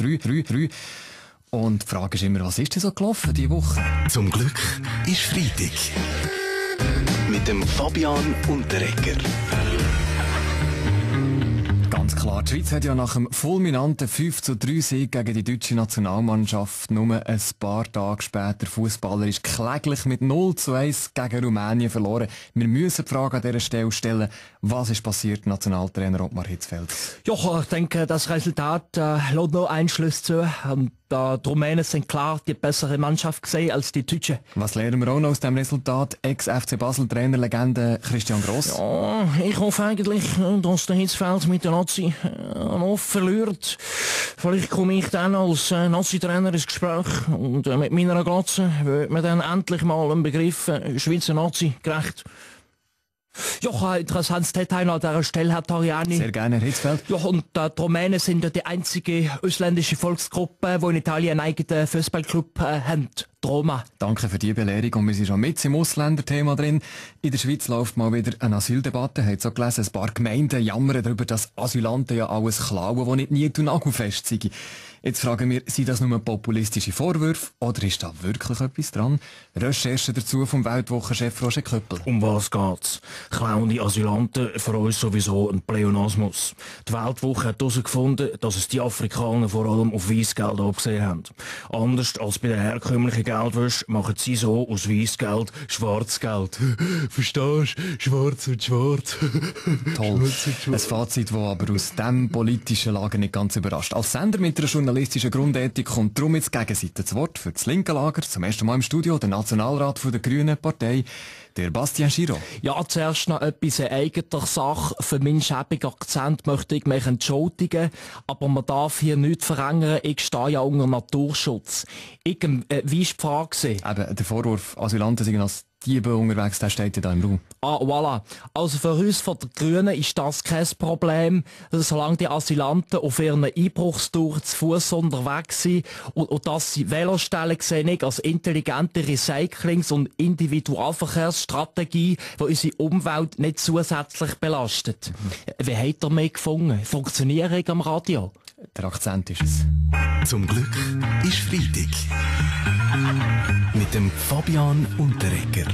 3. Und die Frage ist immer, was ist denn so gelaufen diese Woche? Zum Glück ist Freitag. Mit dem Fabian Unterreger. Ganz klar, die Schweiz hat ja nach dem fulminanten 5:3 gegen die deutsche Nationalmannschaft nur ein paar Tage später fußballerisch kläglich mit 0:1 gegen Rumänien verloren. Wir müssen die Frage an dieser Stelle stellen, was ist passiert, Nationaltrainer Ottmar Hitzfeld? Ja, ich denke, das Resultat lässt noch Einschluss zu. Die Rumänen sind klar die bessere Mannschaft gesehen als die Deutschen. Was lernen wir auch noch aus dem Resultat? Ex-FC Basel-Trainer-Legende Christian Gross. Ja, ich hoffe eigentlich, dass der Hitzfeld mit der Nazi noch verliert. Vielleicht komme ich dann als Nazi-Trainer ins Gespräch und mit meiner Glatze wird mir dann endlich mal ein Begriff Schweizer Nazi gerecht. Ja, ein interessantes Detail an dieser Stelle, Herr Tariani. Sehr gerne, Herr Hitzfeld. Ja, und die Rumänen sind ja die einzige ausländische Volksgruppe, die in Italien einen eigenen Fußballclub haben. Die Roma. Danke für die Belehrung und wir sind schon mit im Ausländerthema drin. In der Schweiz läuft mal wieder eine Asyldebatte. Habt ihr so gelesen, ein paar Gemeinden jammern darüber, dass Asylanten ja alles klauen, die nicht nie nagelfest sind. Jetzt fragen wir, sind das nur populistische Vorwürfe oder ist da wirklich etwas dran? Recherche dazu vom Weltwochenchef Roger Köppel. Um was geht's? Klauende Asylanten für uns sowieso ein Pleonasmus. Die Weltwoche hat herausgefunden, dass es die Afrikaner vor allem auf Weissgeld abgesehen haben. Anders als bei der herkömmlichen Geldwäsche machen sie so aus Weissgeld Schwarzgeld. Verstehst du? Schwarz und schwarz. Toll. Ein Fazit, das aber aus diesem politischen Lager nicht ganz überrascht. Als Sender mit einer journalistischen Grundethik kommt darum jetzt Gegenseite zu Wort für das linke Lager. Zum ersten Mal im Studio der Nationalrat von der Grünen Partei, der Bastian Giraud. Ja, zuerst noch etwas in eigener Sache. Für meinen schäbigen Akzent möchte ich mich entschuldigen, aber man darf hier nichts verringern. Ich stehe ja unter Naturschutz. Wie ist die Frage? Eben, der Vorwurf, Asylanten seien als Diebe unterwegs, der steht ja da im Raum. Ah, voilà. Also für uns von der Grünen ist das kein Problem, solange die Asylanten auf ihren Einbruchstour zu Fuß unterwegs sind und dass sie Velostellen sehe ich als intelligente Recyclings- und Individualverkehrsstrategie, die unsere Umwelt nicht zusätzlich belastet. Wie habt ihr mich gefunden? Funktioniere ich am Radio? Der Akzent ist es. Zum Glück ist Freitag. Mit dem Fabian Unterreger.